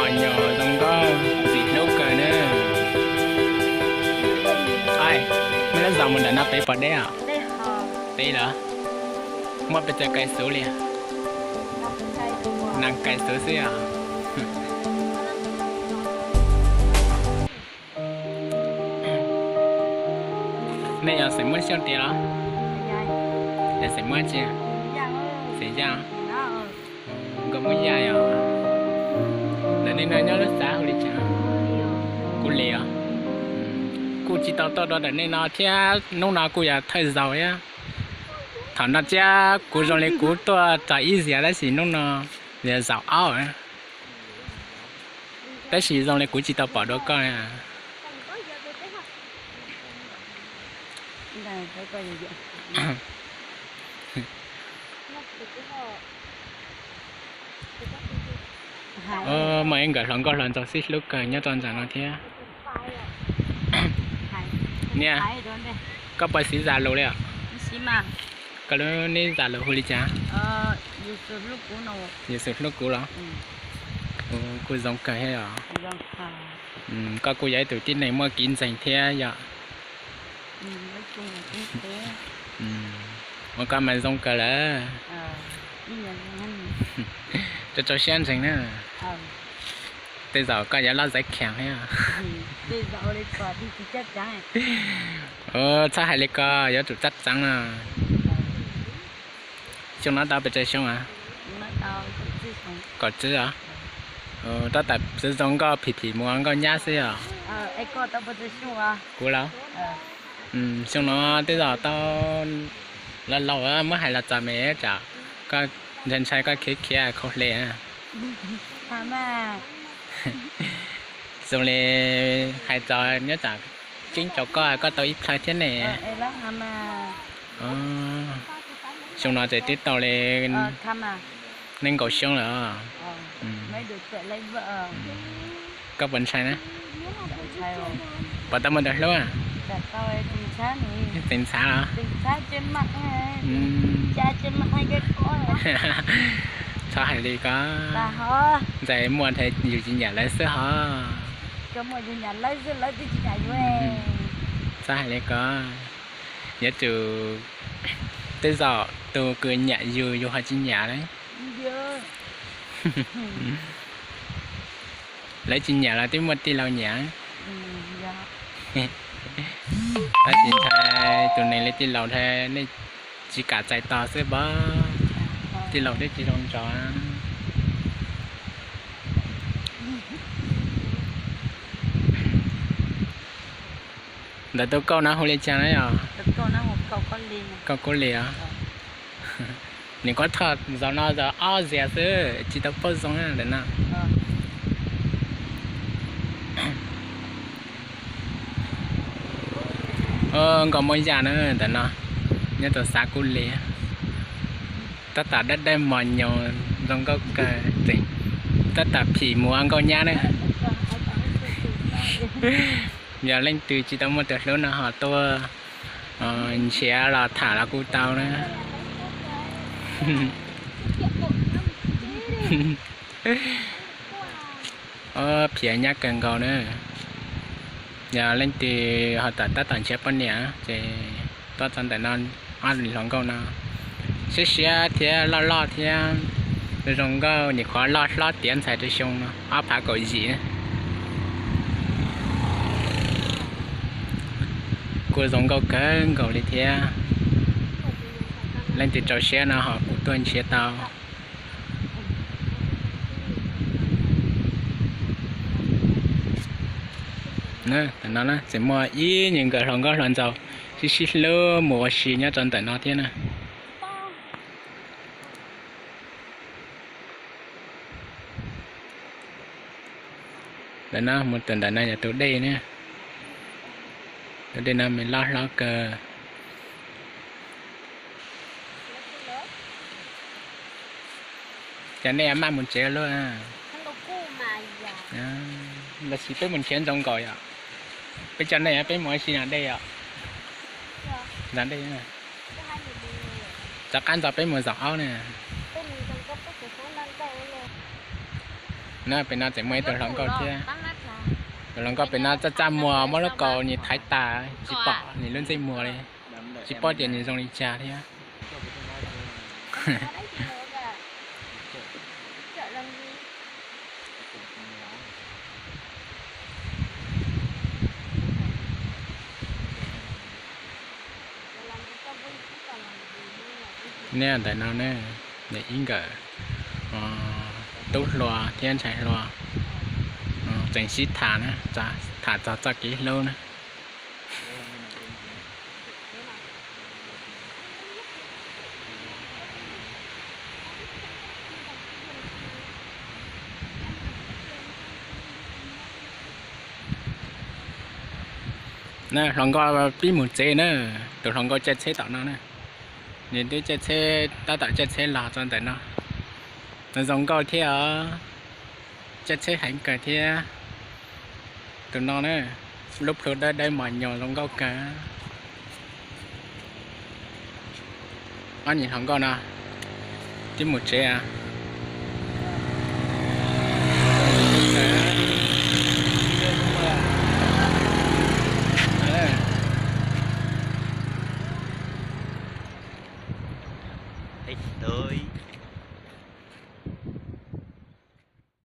Nyuam zoo nkauj txim hlub kawg na. Ai, muaj lub zos mus ntawm no pem pom deb os? Pem los? Muaj pes tsawg kais xuv li? Nees kais xuv xwb os. Nej yog xeem Muab Xyooj tiag los? Yog xeem Muab tsi? Xeem Yaj. Nkauj Muab Yaj yog. Ntawm nej no nyob lub xav hu li cas? Kuv Lis os. Kuj tsis tau tuaj dua ntawm nej no thiab, hnub no kuj yog thawj zaug thiab. Thaum no thiab kuv zoo li kuv tuaj txog ib zaug tab sis hnub no yog zaum ob. Tab sis zoo li kuv tsis tau pom dua koj. Muaj ib nkawm hluas nkauj hluas nraug xib hlub kawg nyob rau ntawm no thiab. Niam, koj puas siv zam lus li os? Koj lub neb zam lus hu li cas? Yexus hlub kuv los? Kuj zoo kawg thiab os. Koj kuj yog ib tug tib neeg muaj kev ntseeg thiab yom. Ua koj mas zoo kawg lawm. Rau rau siab ntseeg na. Tej zaum koj yuav loj zaiv khees thiab. Txhob hais li ko, yuav tsum txaj txeev na. Xyoo no tau pes tsawg xyoo? Kaum tsib os. Tab tom txwv zoo nkauj phim phim mus ua nkauj nyab xwb os. Kuv los? Xyoo no tej zaum tau laus laus muab hais los txom me tsam koj ntshai ntshai koj khiav khiav khaus hle. Zoo li hais txog nyob tsam tseeb rau koj, koj tau ib plhaw thiab ne. Xyoo no ces twb tau li nees nkaum xyoo lawm. Koj puas ntshai na? Puas tau muaj tus hlub? Tseem ntxhab los? Txhob hais li ko. Ntxhais muaj nthe yus tsis nyiam lawv xwb hos. Txhob hais li ko. Yuav tsum tej zaum tus kws nyiam yus, yus ho tsis nyiam lawv. Lawv tsis nyiam los twb muaj tij laug nyiam. Tab sis ntshai tus neeg li tij laug nthe nej tsis kam txais tos xwb pab. Tij laug twb tsis zoo ntso. Ntawm tus kauj no hu li cas na yog? Kauj Kub Lis os. Nim kuv thoj zaum no zaum ob zias xwb tsis tau paub zoo ntawm no. Nkauj Muab Yaj na ntawm no, nyob rau xav Kub Lis. Tab tom dawb dawb mos nyoos zoo nkauj kawg tseem tab tom phim mus ua nkauj nyab na. Yog leej twg tsis tau muaj tus hlub no ho tuaj nrhiav los tham los kuj tau na. Ob phiav nyab kawg nkaus na. Yog leej twg ho tom tab tom nrhiav poj niam ces tuaj txog ntawm no, ob hluas nkauj no siab siab thiab loj loj thiab zoo nkauj, nyuam qhuav loj hlob tiav ntxhais rau xyoo no ob phav kaum yim. Kuj zoo nkauj kawg nkaus li thiab. Leej twg rau siab no ho kuj tuaj nrhiav tau. Tam no tseem muaj ib nyuag nkawm hluas nkauj hluas nraug sib sib hlub mus ua si nyob rau ntawm no thiab na. Ntawm no mus txog ntawm no yog tus dej na. Tus dej no me loj hlob kawg. Ces nej maj mus tsev lawm. Los sis peb mus nrhiav ntoo nkaus yom? Peb coj nej peb mus ua si no dej yom? Ntxov dej, tom qab ntxov peb mus zaum aub na. Na pem no tseem muaj ib tug hluas nkauj thiab. Tus hluas nkauj pem no txaj txaj muag muab lub kaus nws thaiv tas tsis pom nws lub ntsej muag li, tsis paub tias nws zoo li cas thiab. Nej ntawm no ne, ntawm ib nkawm tub hluas thiab ntxhais hluas tseem sib tham na, tham txog txoj kev hlub na. Na hluas nkauj pib mus tsev na, tus hluas nkauj caij tsheb tom no na, nws twb caij tsheb tab tom caij tsheb los txog ntawm no. Nws zoo nkauj thiab os, caij tsheb heev kawg thiab. Tus no na, lub plhu dawb dawb mos nyos zoo nkauj kawg. Ob niag hluas nkauj no twb mus tsev. Ib tug